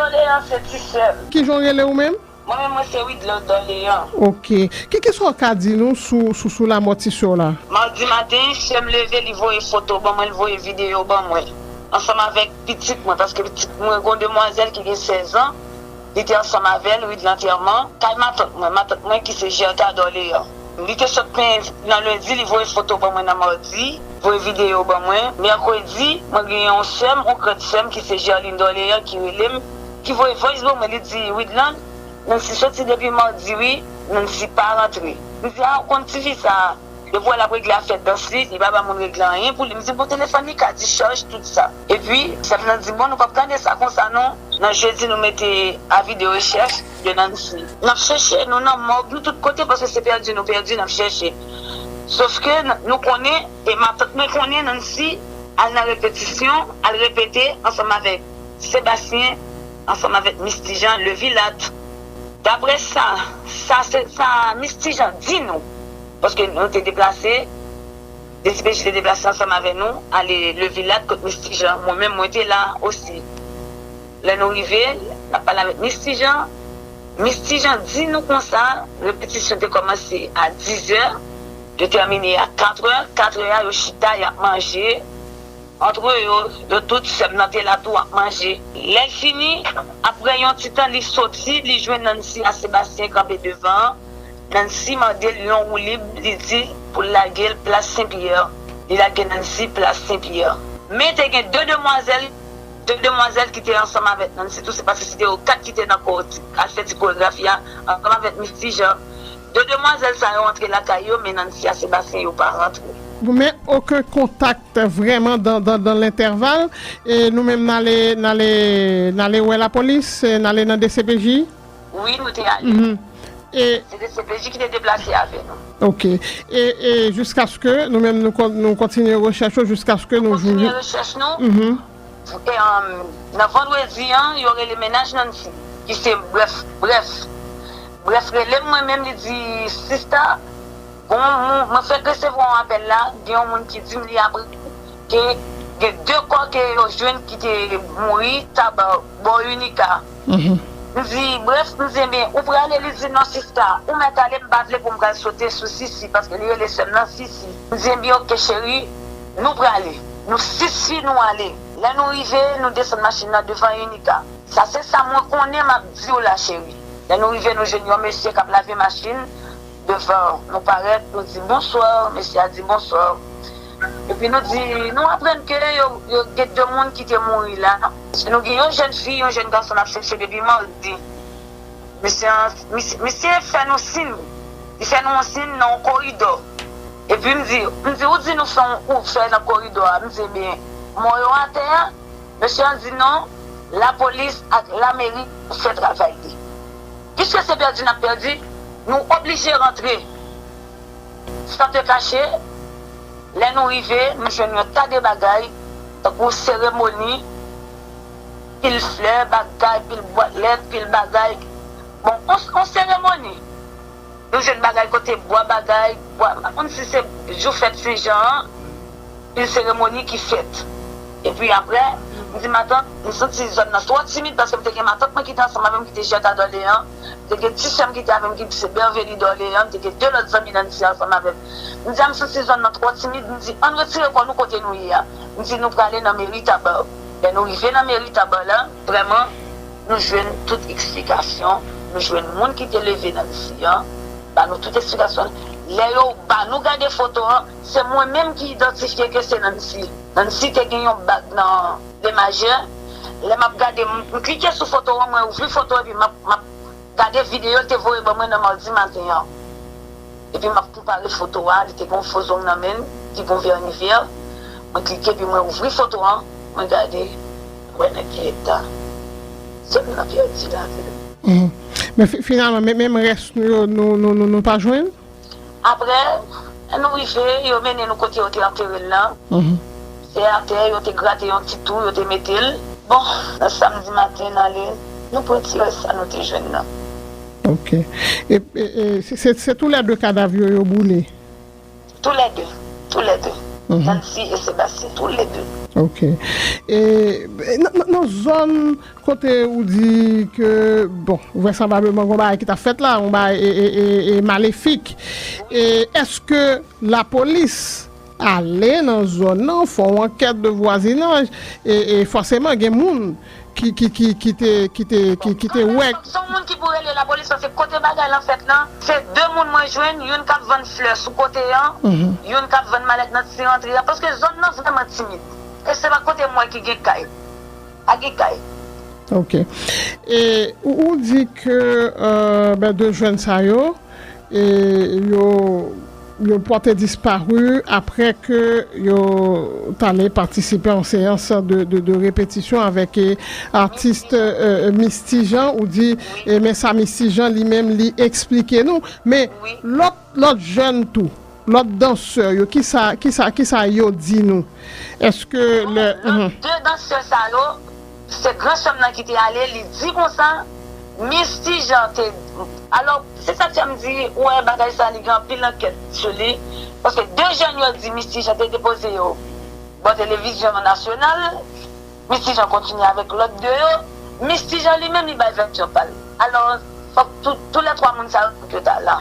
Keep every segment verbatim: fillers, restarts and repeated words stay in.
Doleyan se ti sè m. Kijan w rele ou menm? Mwen menm, mwen se Widland Doleyan. Ok. Ki, kisa w ka di nou sou, sou, sou lamò ti sè w la? Madi maten, sè m leve, li voye foto ban mwen, li voye videyo ban mwen. Ansanm avèk pitit mwen, paske pitit mwen, gon demwazèl ki gen sèz an, li te ansanm avè l, wi, lantèman. Kay matant mwen, matant mwen ki se Gerta Doleyan. Li te sot men nan lendi, li voye foto ban mwen nan madi, voye videyo ban mwen. Mèkredi, mwen gen yon sè m, yon krant sè m ki se Gerline Doleyan ki rele m, ki voye voice ban mwen, li di, Widland, Nancy soti depi madi, wi, Nancy pa rantre. M di, a, ou konn tifi sa a, depi w wè l ap regle afè dans li, li pa ba moun regle anyen pou li. M di, bon, telefòn li ka discharge, tout sa. Epi, sè m nan di, bon, nou p ap gade sa konsa, non. Nan jedi, nou mete avi de rechèch de Nancy. N ap chèche nou nan mòg, nou tout kote, paske se pèdi nou pèdi, n ap chèche. Sof ke n-, nou konnen, e matant mwen konnen Nancy al nan repetisyon, al repete ansanm avèk Sebastien, ansanm avèk Misty Jean, Levilat. Daprè sa, sa se sa Misty Jean di nou, paske nou te deplase, D C P J te deplase ansanm avè nou, ale Levilat kot Misty Jean. Mwen menm, mwen te la osi. Lè nou rive, n ap pale avèk Misty Jean. Misty Jean di nou konsa, repetisyon te kòmanse a dizè, yo tèmine a katrè. Katrè a, yo chita, y ap manje. Antre yo, yo tout, sè m nan te la tou, ap manje. Lè l fini, apre yon ti tan, li soti, li jwenn Nancy a Sebastien kanpe devan an. Nancy mande l yon woulib, li di pou l lage l plas Senpyè. Li lage Nancy plas Senpyè. Men te gen de demwazèl, de demwazèl ki te ansanm avèk Nancy tou, se paske se te yo kat ki te nan kò, al fè ti koregrafi a, ansanm avèk Misty Jean. De demwazèl sa yo antre lakay yo, men Nancy a Sebastien yo pa rantre. Bon, men okenn kontak vrèman dan, dan, dan lentèval, e nou menm n ale, n ale, n ale wè lapolis, e n ale nan D C P J? Wi, nou te ale. Mhm. E se D C P J ki te deplase avè nou. Ok. E, e jiskaske nou menm nou kon-, nou kontinye rechèch yo, jiskaske nou jwenn. Nou kontinye rechèch nou. Mhm. E, um, nan vandredi an, yo rele mennaj Nancy, ki se Brèf, Brèf. Brèf rele m, mwen menm, li di, sista, bon, mwen, mwen fèk resevwa yon apèl la, gen yon moun ki di m li aprann ke gen de kò ke yo jwenn ki te mouri Taba, bò Unica. Mhm. M di, Brèf, m di, ebyen, ou prale? Li di, non, sista, ou mèt ale, m pa vle pou m pral sote sou Sisi, paske li rele sè m nan Sisi. M di, ebyen, oke, cheri, nou prale. Nou sis fi, nou ale. Lè nou rive, nou desann machin nan devan Unica. Sa se sa mwen konnen m ap di w la, cheri. Lè nou rive, nou jwenn yon mesye k ap lave machin devan. Nou parèt, nou di, bonswa. Mesye a di, bonswa. Epi nou di, nou aprann ke yo, yo gen de moun ki te mouri la. Nou gen yon jèn fi, yon jèn gason n ap chèche depi madi. Misye, misye, misye fè nou siy. Li fè nou yon siy nan yon koridò. Epi m di, m di, ou di nou fè yon, ou fè nan koridò a. M di, ebyen, mò yo atè a. Mesye an di non, lapolis ak lameri fè travay li. Piske se pèdi n ap pèdi, nou oblije rantre. San te kache, lè nou rive, nou jwenn yon ta de bagay, tankou seremoni, pil flè, bagay, pil bwat lèt, pil bagay. Bon, on, on seremoni. Nou jwenn bagay kote bwa bagay, bwa, m pa konn si se jou fèt Sen Jan an, pil seremoni ki fèt. Epi apre, m di matant, m santi zòn nan twò timid, paske m te gen matant mwen ki te ansanm avè m, ki te Jèta Dòleyan, m te gen ti sè m ki te avè m, ki se Bèveli Dòleyan, m te gen de lòt zanmi Nancy ansanm avè m. M di a, m santi zòn nan twò timid, m di, ann retire kò nou kote nou ye a. M di, nou prale nan meri Taba. Lè nou rive nan meri Taba la, vrèman, nou jwenn tout eksplikasyon, nou jwenn moun ki te leve Nancy an, ba nou tout eksplikasyon. Lè yo ba nou gade foto an, se mwen menm ki idantifye ke se Nancy. Nancy te gen yon bag nan de majè. Lè m ap gade, m, m klike sou foto an, mwen ouvri foto epi m ap, m ap gade videyo l te voye ban mwen nan madi maten an. Epi m ap konpare foto a, li te gen yon fo zong nan men l, ki gen yon vèni vè. Mwen klike epi mwen ouvri foto an, mwen gade, mwen wè nan ki eta sè m nan pèdi lavi l. Mhm. Men fi-, finalman, men, menm rès nou yo, nou, nou, nou, nou pa jwenn? Apre, lè nou rive, yo mennen nou kote yo te antere l lan. Mhm. Se atè, yo te grate yon ti tou, yo te mete l. Bon, nan samdi maten, n ale, nou pran ti rès sa nou te jwenn nan. Ok. E, e, e, se, se, se toulède kadav yo, yo boule? Toulède, toulède. Nancy e Sebastien, toulede. Ok. E nan, nan, nan zòn kote ou di ke, bon, vraisemblableman, gon bagay ki t ap fèt la, gon bagay e, e, e, e malefik. E èske lapolis ale nan zòn nan, fè yon ankèt de vwazinaj, e, e fòseman gen moun ki, ki, ki, ki te, ki te, ki, ki te wè. Se yon moun ki pou rele lapolis, paske kote bagay lan fèt lan, se de moun mwen jwenn, youn k ap vann flè sou kote an, youn k ap vann malèt nan ti rantre an, paske zòn nan vrèman timid. E se pa kote mwen ki gen kay. Pa gen kay. Ok. E ou, ou di ke, euh, ben, de jèn sa yo, e yo, yo pòte disparu apre ke yo t ale patisipe an seyans de, de, de repetisyon avèk, e, atis, e, Misty Jean. Ou di, e, men sa Misty Jean li menm li eksplike nou. Men lòt, lòt jèn tou, lòt dansè yo, kisa, kisa, kisa yo di nou? Èske lè... Lòt de dansè sa yo, se gran sè m nan ki te ale, li di konsa, Misty Jean te... Alò, se sa k fè m di, ou wè, bagay sa, li gen anpil ankèt sou li. Paske de jèn yo di Misty Jean te depoze yo bò televizyon nasyonal, Misty Jean kontinye avèk lòt de yo. Misty Jean li menm, li bay vèsyon pa l. Alò, fòk tou, toulètwa moun sa yo, fòk yo ta la.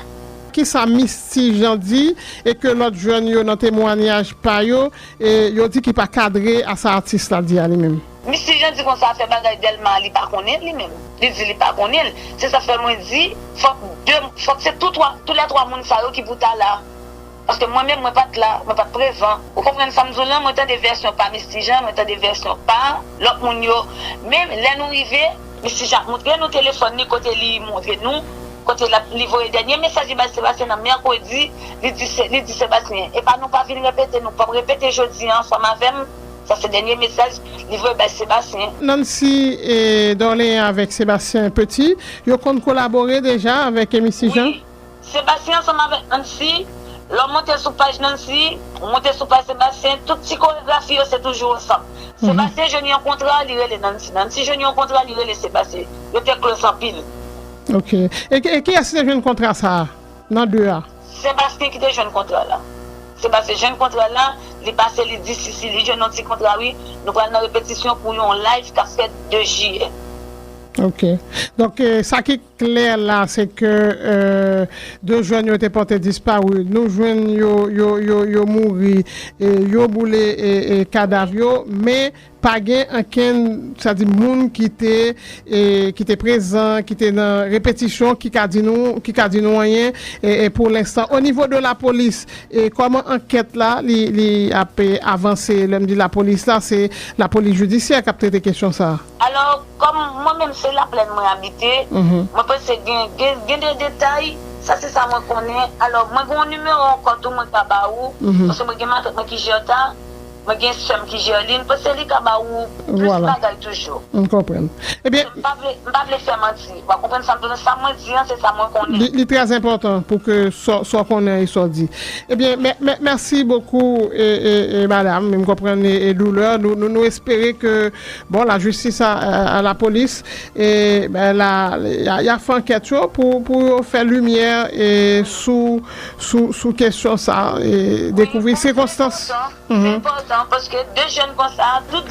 Kisa Misty Jean di e ke lòt jèn yo nan temwanyaj pa yo, e yo di ki pa kadre a sa atis la di a li menm? Misty Jean di konsa, afè bagay Dèlma, li pa konnen li menm. Li di li pa konnen l. Se sa fè mwen di, fòk de, fòk se tou twa, toulètwa moun sa yo ki pou ta la. Paske mwen menm, mwen pa t la, mwen pa t prezan. Ou konprann sa m di w lan? Mwen tande vèsyon pa Misty Jean, mwen tande vèsyon pa lòt moun yo. Men lè nou rive, Misty Jean ap montre nou telefòn li, kote li montre nou, kote l ap, li voye dènye mesaj li bay Sebastien nan mèkredi, li di, Se- li di Sebastien, epa nou pa vin repete, nou p ap repete jodi a ansanm avè m. Sa se dènye mesaj li voye bay Sebastien. Nancy e Dorléan avèk Sebastien Petit, yo konn kolabore deja avèk Misty Jean? Wi. Sebastien ansanm avèk Nancy, lè w monte sou paj Nancy, ou monte sou paj Sebastien, tout ti koregrafi yo se toujou ansanm. Sebastien jwenn yon kontra, li rele Nancy. Nancy jwenn yon kontra, li rele Sebastien. Yo te close anpil. Ok. E, e kiyès ki te jwenn kontra sa a nan de a? Sebastien ki te jwenn kontra la. Sebastien jwenn kontra la, li pase, li di Sisi, li jwenn yon ti kontra, wi. Nou pral nan repetisyon pou yon live k ap fèt de jiyè. Ok. Donk, e, sa ki klè la, se ke, e, de jèn yo te pòte disparu. Nou jwenn yo, yo, yo, yo mouri, e yo boule, e, e kadav yo, men pa gen ankenn, sa di, moun ki te, e, ki te prezan, ki te nan repetisyon, ki ka di nou, ki ka di nou anyen, e, e pou lenstan. O nivo de lapolis, e kòman ankèt la, li, li ap, e, avanse? Lè m di lapolis la, se lapolis jidisyè k ap trete kesyon sa a. Alò, kòm mwen menm se Laplèn mwen abite, mwen panse gen, gen, gen de detay, sa se sa mwen konnen. Alò, mwen gen yon nimewo ankò tou mwen ka ba ou, paske mwen gen matant mwen ki Jèta, mwen gen sè m ki Jèlin, panse li ka ba ou plis bagay toujou. M konprann. Ebyen, m pa vle, m pa vle fè manti. Ou konprann sa m di w, sa mwen di an, se sa mwen konnen. Li, li trè enpòtan pou ke sa, sa w konnen e sa w di. Ebyen, mè, mè, mèsi bokou, e, e, e, madam. M konprann e, e doulè. Nou, nou, nou espere ke, bon, lajistis a, a, a lapolis, e, ben, la, y a, y a fè ankèt yo pou, pou yo fè limyè, e, sou, sou, sou kesyon sa, e dekouvri sikonstans. Se enpòtan, paske de jèn konsa, tout,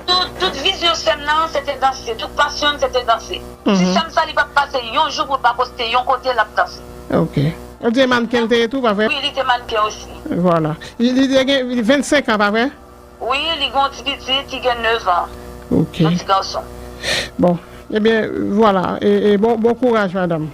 tout, tout vizyon sè m nan, se te danse. Tout pasyon l, se te danse. Si sè m sa, li p ap pase yon jou pou l pa poste yon kote l ap danse. Ok. Ou di e mannken l te ye tou, pa vre? Wi, li te mannken osi. Vwala. Li, li te gen vennsenk an, pa vre? Wi, li gen yon ti pitit ki gen nèf an. Ok. Yon ti gason. Bon, ebyen, vwala. E, e bon, bon kouraj, madanm.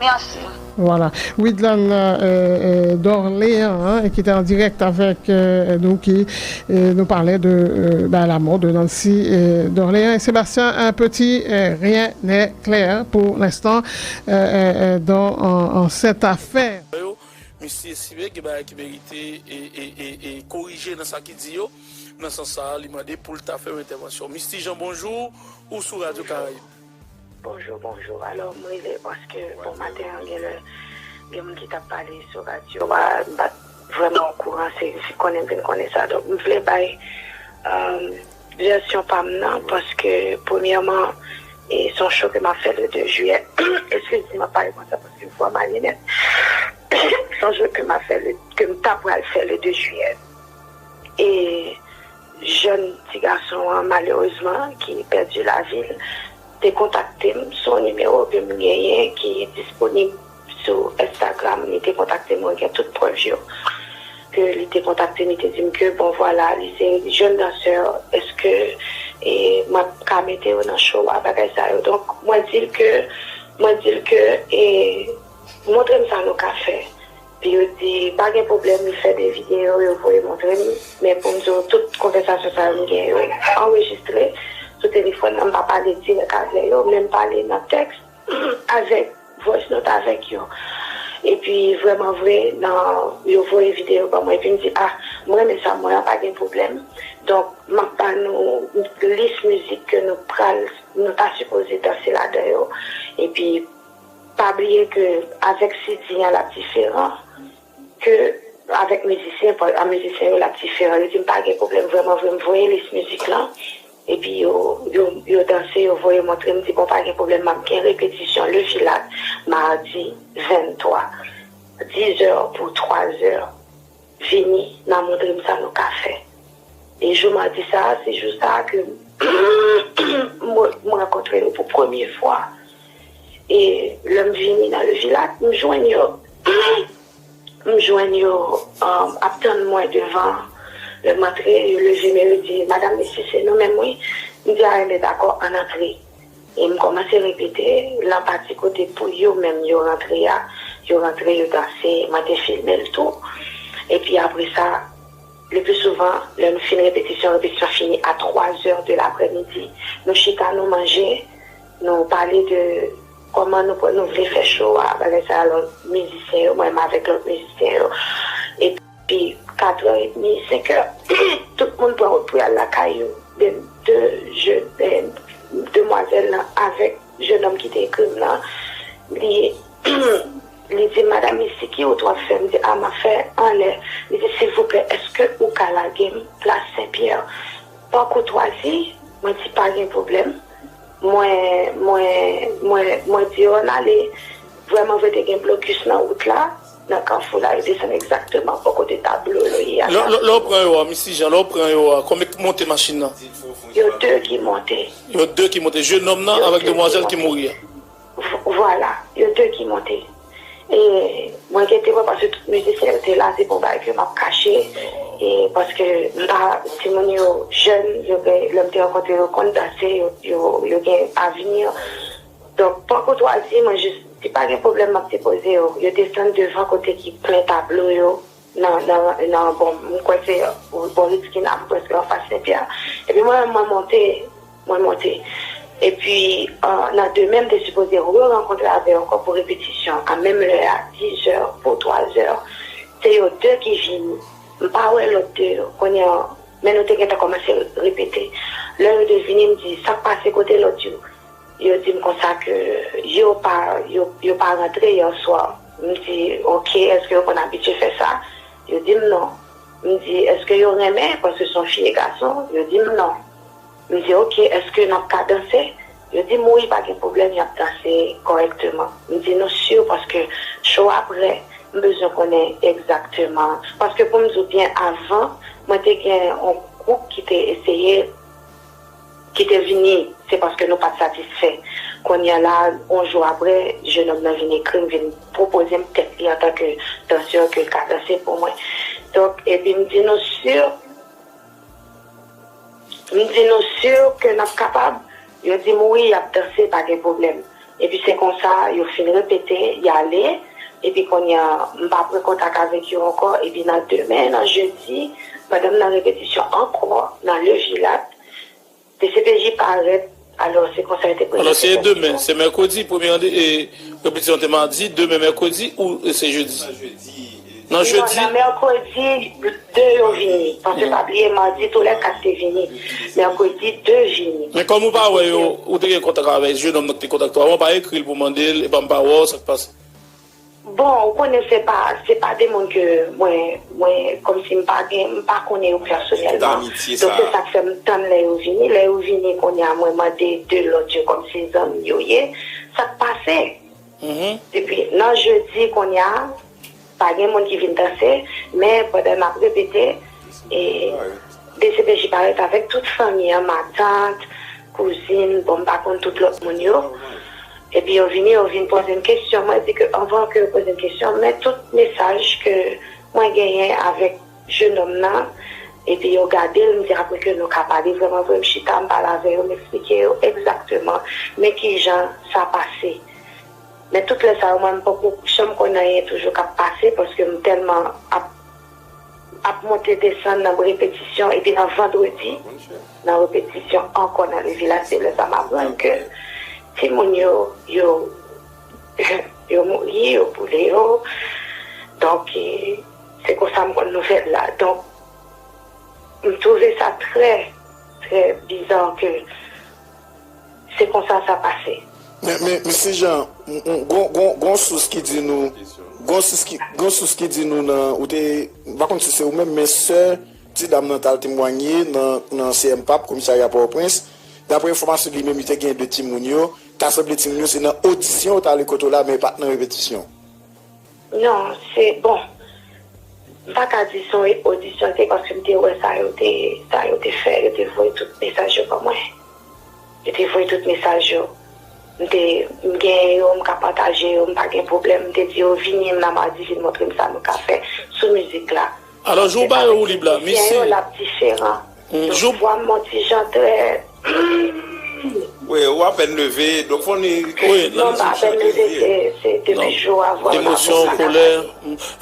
Mèsi. Vwala. Widlan, e, e, Dorléan, hein, ki te an dirèk avèk, e, nou, ki, e, nou pale de, e, ben, la mort de Nancy, e, Dorléan. E Sébastien, un petit, e, rien n'est clair pour l'instant, e, e, e, dans, en, en cette affaire. Misye esime gen bagay ki merite e, e, e, e korije nan sa ki di yo. Nan sans sa a, li mande pou l ta fè yon entèvansyon. Misty Jean, bonjou, ou sou Radyo Karayib. Bonjou, bonjou. Alò, m rele paske, bon, maten an, gen lè, gen moun ki t ap pale sou radyo a, m pa t vrèman okouran, se, se konnen m vin konnen sa. Donk, m vle bay, e, vèsyon pa m nan, paske, premyèman, e se yon show ke m ap fè le de jiyè. Eskize m, m ap pale konsa, paske vwa m ale nèt. Se yon show ke m ap fè le, ke m ta pral fè le de jiyè. E jèn ti gason an, malerezman, ki pèdi lavi l, te kontakte m sou yon nimewo ke m genyen ki disponib sou Instagram. Li te kontakte m, mwen gen tout prèv yo. Ke li te kontakte m, li te di m ke, bon, vwala, li se jèn dansè, èske e, m ap ka mete yo nan show a, bagay sa yo. Donk, mwen di l ke, mwen di l ke, e, montre m sa nou ka fè. Pi yo di, pa gen pwoblèm, li fè de videyo, yo voye montre m. Men pou m di w, tout konvèsasyon sa yo m gen yo anrejistre sou telefòn nan, m pa pale dirèk avè yo, men m pale nan tèks avèk voice note avèk yo. Epi vrèman vre, nan, yo voye videyo ban mwen, epi m di, ah, m renmen sa, mwen an pa gen pwoblèm. Donk, m ap ba nou lis mizik ke nou pral, nou ta sipoze danse ladan yo. Epi, pa bliye ke avèk C D an, l ap diferan ke avèk mizisyen, pa- a mizisyen yo, l ap diferan. Yo di m pa gen pwoblèm, vrèman vre, m voye lis mizik lan. Epi yo, yo, yo danse, yo voye montre m, di, bon, pa gen pwoblèm, m ap gen repetisyon Le Vilat, madi venntwa, dizè pou twazè. Vini, n a montre m sa nou ka fè. E jou madi sa a, se jou sa a ke m, m rankontre yo pou premye fwa. E lè m vini nan Le Vilat, m jwenn yo. M jwenn yo, um, ap tann mwen devan. Lè m antre, yo leve men yo di, "Madanm, mesye, se nou menm, wi." M di, "A, enben, dakò, ann antre." E m kòmanse repete, lan pati kote pou yo menm yo rantre a, yo rantre, yo danse, mwen te filme l tou. Epi apre sa, le pli souvan, lè nou fin repetisyon, repetisyon fini a twazè de laprèmidi. Nou chita, nou manje, nou pale de kòman nou, nou vle fè show a, bagay sa a, lòt mizisyen yo, mwen menm avèk lòt mizisyen yo. Epi katrè edmi, senkè, tout moun pran wout pou y al lakay yo. De, de, je, eh, demwazèl lan avèk jennonm ki te ekri m nan, li, li di, "Madanm Misty, ki wout w ap fè?" M di, "A, m ap fè anlè." Li di, "Silvouplè, èske ou ka lage m plas Senpyè?" Pa koutwazi, mwen di, "Pa gen pwoblèm." Mwen, mwen, mwen, mwen di yo ann ale. Vrèman vre, te gen blokis nan wout la, nan kafou la, yo desann egzakteman bò kote tablo yo ye a. Lè, lè, lè w pran yo a, Misty Jean, lè w pran yo a, konbyen k monte machin nan? Yo de ki monte. Yo de ki monte. Jennonm nan avèk demwazèl ki mouri a. V- Vwala, yo de ki monte. E mwen gen temwen paske tout mizisyen yo te la, se pa yon bagay ke m ap kache. E paske m pa, timoun yo jèn, yo gen, lè m te rankontre yo, konn danse, yo, yo, yo gen avni. Donk, pa koutwazi, mwen jis di, "Pa gen pwoblèm, m ap depoze yo." Yo desann devan kote ki plen tablo yo, nan, nan, nan, bon, m kwè se bò Ritz Kina, m prèske anfas Senpyè. Epi mwen menm, mwen monte, mwen monte. Epi, euh, nan demen, m te sipoze re-rankontre avè yo ankò pou repetisyon, a menm lè a, dizè pou twazè. Se yo de ki vini. M pa wè lòt de yo. Kounye a, men nou te gentan kòmanse repete. Lè yo de vini, m di, "Sa k pase, kote lòt yo?" Yo di m konsa ke yo pa, yo, yo pa rantre yè swa. M di, "Ok, èske yo konn abitye fè sa?" Yo di m non. M di, "Èske yo renmen, paske se yon fi e gason?" Yo di m non. M di, "Ok, èske n ap ka danse?" Yo di m, "Wi, pa gen pwoblèm, y ap danse kòrèkteman." M di, "Nou si paske show a prè, m bezwen konnen egzakteman." Paske pou m di w byen, avan, mwen te gen yon gwoup ki te eseye ki te vini, se paske nou pa t satisfè. Kounye a la, yon jou apre, jennonm nan vin ekri m, vin pwopoze m tèt li antanke dansè ke l ka danse pou mwen. Donk, epi m di nou si, m di nou si ke n ap kapab? Yo di m wi, y ap danse, pa gen pwoblèm. Epi se konsa, yo fin repete, y ale. Epi kounye a, m pa pran kontak avèk yo ankò. Epi nan demen, nan jedi, pandan m nan repetisyon ankò, nan Le Vilat, D C P J parèt, alò se konsa yo te prezante. Alò se demen, se mèkredi, premye rande-, e, repetisyon te madi, demen mèkredi ou se jedi? Nan jedi? Non, nan mèkredi, de yo vini. Paske pa bliye, madi, tou lè kat te vini. Mèkredi, de vini. Men kòm ou pa wè yo, ou te gen kontak avè jennonm nan ki te kontakte w avan, ou pa ekri l pou mande l, epa m pa wè w, sa k pase? Bon, ou konnen se pa, se pa de moun ke mwen, mwen, kòmsi m pa gen, m pa konnen yo pèsonèlman. Donk, se sa k fè m tann lè yo vini. Lè yo vini, kounye a, mwen mande de lòt yo kòmsi zanmi yo ye. Sa k pase? Epi, nan jedi, kounye a, pa gen moun ki vin danse, men pandan n ap repete, E D C P J parèt avèk tout fanmi an, matant, kouzin, bon, m pa konn tout lòt moun yo. Epi yo vini, yo vin poze m kesyon. Mwen di ke anvan ke yo poze m kesyon, men tout mesaj ke mwen genyen avèk jenòm nan, epi yo gade l, m di apre ke nou ka pale vrèman vre, m chita, m pale avè yo, m eksplike yo egzakteman men kijan sa pase. Men tout lè sa yo, mwen, m poko janm konn anyen toujou k ap pase, paske m tèlman ap, ap monte desann nan repetisyon, epi nan vandredi, nan repetisyon ankò nan le vilaj, se lè sa m aprann ke timoun yo, yo, yo mouri, yo boule yo. Donk, e, se konsa m konn nouvèl la. Donk, m twouve sa trè, trè biza ke se konsa sa pase. Men, men, men si jan, m, m, gon, gon, gon sous ki di nou, gon sous ki, gon sous ki di nou nan, ou te, m pa konn si se ou menm, men sè ti dam nan t al temwanye nan, nan C M pap, komisarya Pòtoprens. Daprè enfòmasyon li menm, li te gen de timoun yo, ta sanble timoun yo se nan odisyon yo t ale kote w la, men e pa t nan repetisyon. Non, se, bon, m pa ka di se yon odisyon te, paske m te wè sa yo te, sa yo te fè, yo te voye tout mesaj yo ban mwen. Yo te voye tout mesaj yo. M te, m genyen yo, m ka pataje yo, m pa gen pwoblèm. M te di yo, "Vini, m nan madi, vin montre m sa nou ka fè sou mizik la." Alò, jou w ba yo woulib la, mizisyen yo, l ap diferan. Jou vwa m yon ti jan trè. Wi, ou apèn leve, donk fò ni. Wi, non, m pa apèn leve, se, se depi jou a vwa. Emosyon, kolè.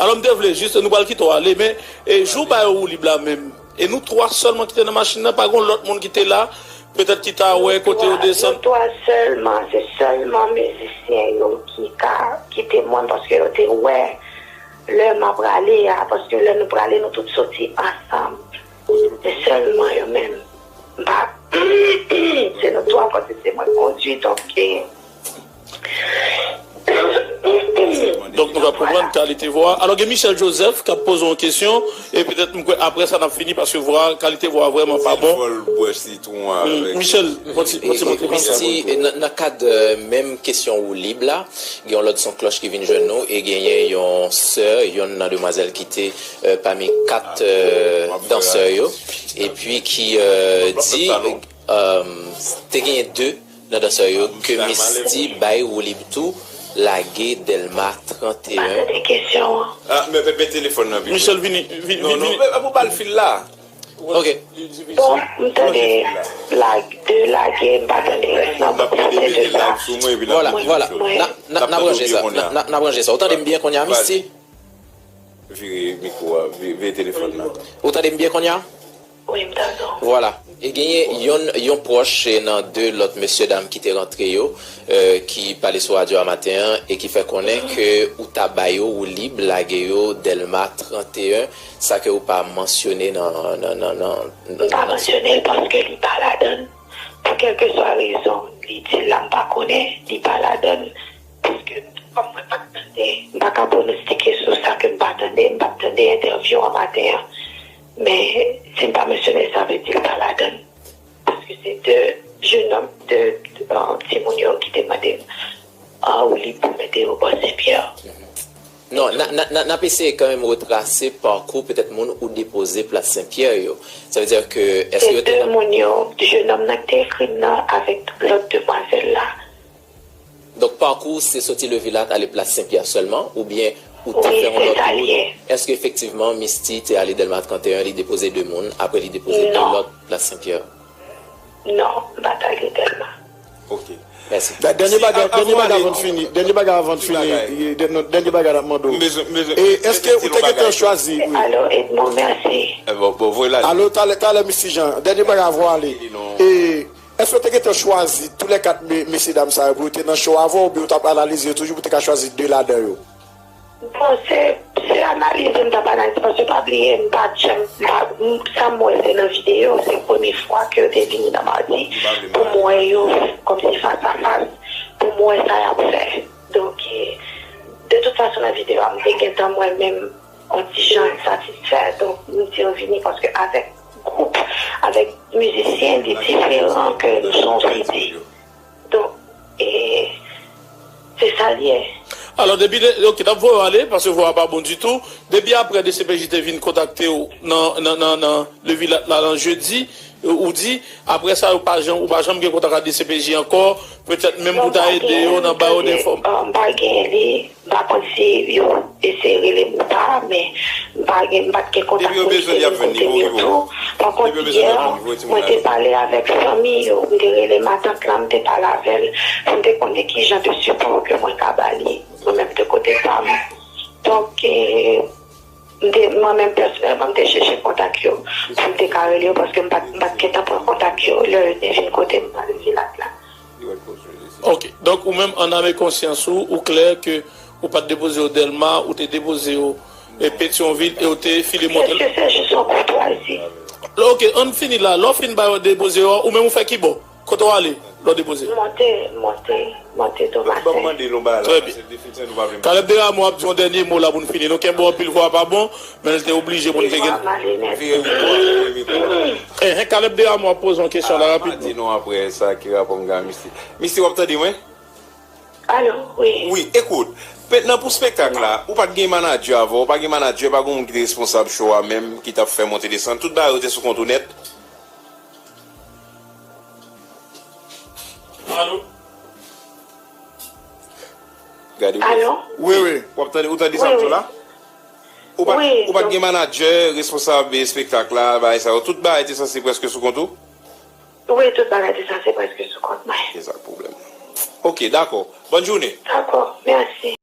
Alò, m te vle jis, nou pral kite w ale, men, e, jou w ba yo woulib la menm, e nou twa sèlman ki te nan machin nan, pa gen lòt moun ki te la, petèt ki ta wè kote yo desann. Nou twa sèlman, se sèlman mizisyen yo ki ka kite mwen, paske yo te wè lè m ap prale a, paske lè nou prale, nou tout soti ansanm. Se sèlman yo menm. M pa, se nou twa, paske se mwen k kondui, donk, e, Donk, nou va konprann kalite vwa. Alò, gen Michel Joseph k ap poze yon kesyon, e petèt, m kwè, apre sa, n ap fini, paske vwa, kalite vwa vrèman pa bon. Michel, yon ti, yon ti montre. Misty, nan, nan kad, e, menm kesyon woulib la, gen yon lòt son klòch ki vin jwenn nou, e genyen yon sè, yonn nan demwazèl ki te, e, pami kat, e, dansè yo, epi ki, e, di, e, te genyen de nan dansè yo ke Misty bay woulib tou, lage Dèlma trannteyen. Mete kesyon an. Ah, men, men, men telefòn nan pi. Michel, vini, vini, non, non, vini. Men, men, pou ba l fil la. Ok. Bon, m tande lage, de lage, m pa tande rès la, m ap pase de sa. Vwala, vwala. N a, n a, n a ranje sa. N a, n a ranje sa. Ou tande m byen kounye a, Misty? Vire mikwo a, vire telefòn nan. Ou tande m byen kounye a? Wi, m tande w. Vwala. E genyen yon, yon pwòch nan de lòt mesyedam ki te rantre yo, e, ki pale sou radyo a maten an e ki fè konnen ke ou ta ba yo woulib lage yo Dèlma trannteyen, sa ke ou pa mansyone nan, nan, nan, nan, nan. M pa mansyone l paske li pa ladan l. Pou kèlkeswa rezon, li di l la, m pa konnen, li pa ladan l. Paske, kòm mwen pa t tande, m pa ka pwonostike sou sa ke m pa tande, m pa t tande entèvyou an maten an. Men, si m pa mansyone l, sa vle di l pa ladan l. Paske se de jenòm, de, de, e, timoun yo ki te mande m, e, woulib pou mete yo bò Senpyè. Non, n a, n a, n a, n ap eseye kanmenm retrase pakou petèt moun ou depoze plas Senpyè yo. Sa vle di ke, èske yo te. Se de moun yo, jenòm nan ki te ekri m nan avèk lòt demwazèl la. Donk, pakou w se soti Levilat ale plas Senpyè sèlman, oubyen ou te fè yon lòt wout? Èske efektivman Misty te ale Dèlma trannteyen, li depoze de moun, apre li depoze de lòt plas Senpyè? Non, m pa t ale Dèlma. Ok. Mèsi. Dènye bagay, dènye bagay avan n fini, dènye bagay avan n fini, dènye bagay n ap mande w. E èske ou te gentan chwazi? Alo, Edmond, mèsi. Alo, talè, talè, Misty Jean, dènye bagay avan w ale. E Èske w te gentan chwazi toulèkat mesyedam sa yo pou yo te nan show avè w, oubyen w t ap analize yo toujou pou w te ka chwazi de ladan yo? Bon, se, se analize m t ap analize, paske pa bliye, m pa t janm, m pa, m, sa m wè se nan videyo, se premye fwa ke yo te vini nan Madi pou m wè yo kòmsi fas a fas, pou m wè sa y ap fè. Donk, e, de tout fason, nan videyo a, m te gentan mwen menm yon ti jan satisfè. Donk, m di yo vini paske avèk gwoup, avèk mizisyen, li diferan ke nou se yon sidi. Donk, e, se sa l ye. Alò, depi, ok, n ap voye w ale, paske vwa a pa bon ditou. Depi apre D C P J te vin kontakte w nan, nan, nan, nan Levilat la, nan jedi, ou di, apre sa, ou pa janm, ou pa janm gen kontak ak D C P J ankò, petèt menm pou ta ede yo nan ba yo de fòm. Non, m pa gen li, m pa gen li, m pa konn si yo eseye rele m ou pa, men m pa gen, m pa t gen kontak yo, li te vin kote m yo tou. Pa kont, yè, mwen te pale avèk fanmi yo, m te rele matant lan, m te pale avè l, pou m te konnen ki jan de sipò ke mwen ka ba li, mwen menm de kote pa m. Donk, e, m te, mwen menm pèsonèlman, m te chèche kontak yo, pou m te ka rele yo, paske m pa t, m pa t gentan pran kontak yo, lè yo te vin kote m nan Levilat la. Ok, donk ou menm, an ame konsyans ou, ou klè ke ou pa t depoze yo Dèlma, ou te depoze yo, e, Petyonvil, e ou te file monte. Èske se jis yon koutwazi? Ok, ann fini la. Lè w fin ba yo depoze yo, ou menm ou fè ki bò? Kote w ale lè w depoze? Monte, monte, monte Tomasen. Ban m mande l yon bagay la, paske definitèman nou pa vle. Kalèb Deramo ap di yon dènye mo la pou n fini. Nou kenbe w anpil, vwa a pa bon, men l te oblije pou n te gen. Vire mikwo a, vire mikwo a. Enhen, Kalèb Deramo ap poze yon kesyon la rapidman. Pa di non apre sa, ki rapò m gen ak Misty? Misty, w ap tande mwen? Alo, wi. Wi, ekout. Mentnan pou spektak la, ou pa t gen manadjè avè w, ou pa gen manadjè, pa gen moun ki te responsab show a menm, ki t ap fè monte desann. Tout bagay yo te sou kont ou nèt. Alo? Gade. Alo? Wi, wi. W ap tande, ou tande sa m di w la? Ou pa t, wi, ou pa t gen manadjè, responsab espektak la, bagay sa yo. Tout bagay te sanse prèske sou kont ou? Wi, tout bagay te sanse prèske sou kont mwen. Se sa k pwoblèm nan. Ok, dakò. Bòn jounen. Dakò, mèsi.